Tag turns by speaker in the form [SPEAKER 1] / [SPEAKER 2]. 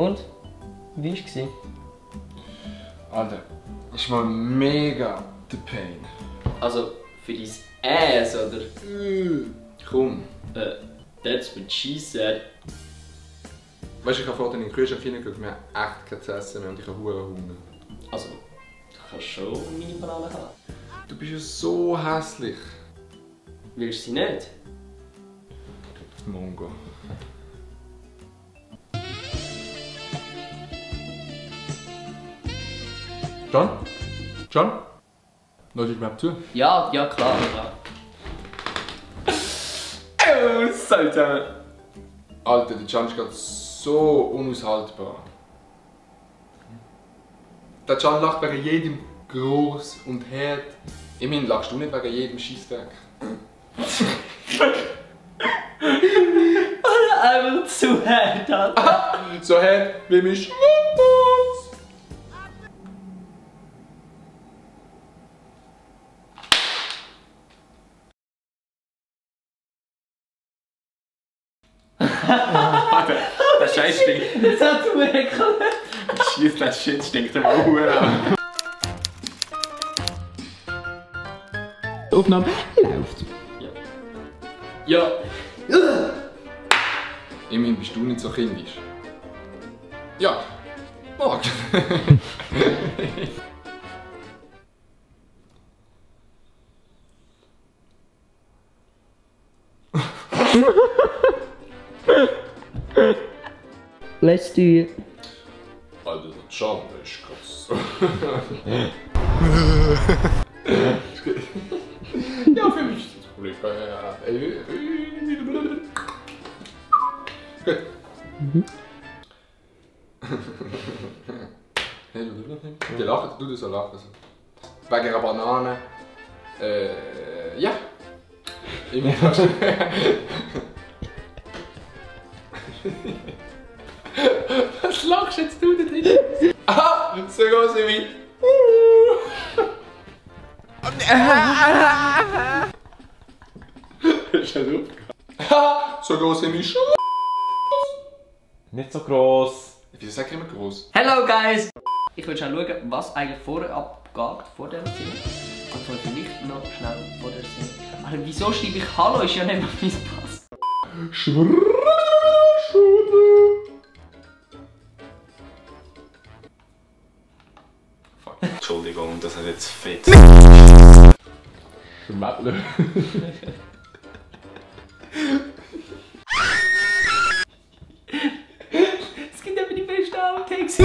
[SPEAKER 1] Und? Wie war es?
[SPEAKER 2] Alter, ist mal mega der Pain.
[SPEAKER 1] Also für dein Ass, oder?
[SPEAKER 2] Komm.
[SPEAKER 1] That's what she said.
[SPEAKER 2] Weißt du, ich habe vorhin in den Kühlschrank hineingeschaut, wir haben echt kein zu essen mehr und ich habe verdammt Hunger.
[SPEAKER 1] Also, du kannst schon meine Banane haben.
[SPEAKER 2] Du bist ja so hässlich.
[SPEAKER 1] Willst du sie nicht?
[SPEAKER 2] Mongo. Gian? Gian? Lässt du mir zu?
[SPEAKER 1] Ja, ja klar, klar. Soll zusammen.
[SPEAKER 2] Alter, der Gian ist gerade so unaushaltbar. Der Gian lacht wegen jedem Gross und Herd. Immerhin lachst du nicht wegen jedem Scheissdreck.
[SPEAKER 1] Einfach zu hart, Alter.
[SPEAKER 2] So Herd wie mein Schmuss. Der Scheiß stinkt.
[SPEAKER 1] Das hat du ekelhaft.
[SPEAKER 2] Scheiß, der Shit stinkt aber auch an.
[SPEAKER 3] Die Aufnahme läuft.
[SPEAKER 1] Ja.
[SPEAKER 2] Immerhin bist du nicht so kindisch. Ja, Marc.
[SPEAKER 3] Let's do it.
[SPEAKER 2] Alter, der Gian, der ist krass. Ja, für mich ist das Problem. Gut. Die lachen, du so lachen. Wegen einer Banane. Ja. Immer das. Was lachst jetzt du da drin? Aha! So groß wie mich! Schau auf! Haha! So groß wie mich!
[SPEAKER 4] Nicht so gross.
[SPEAKER 2] Wieso sag ich immer groß?
[SPEAKER 1] Hello guys! Ich will schon schauen, was eigentlich vorher abgeht, vor der Szene. Also vielleicht noch schnell vor der Szene. Aber wieso schreibe ich Hallo? Ist ja nicht mal mein Pass.
[SPEAKER 4] Entschuldigung, das hat jetzt fett.
[SPEAKER 2] Schmädler.
[SPEAKER 1] Es gibt eben die besten Outtakes.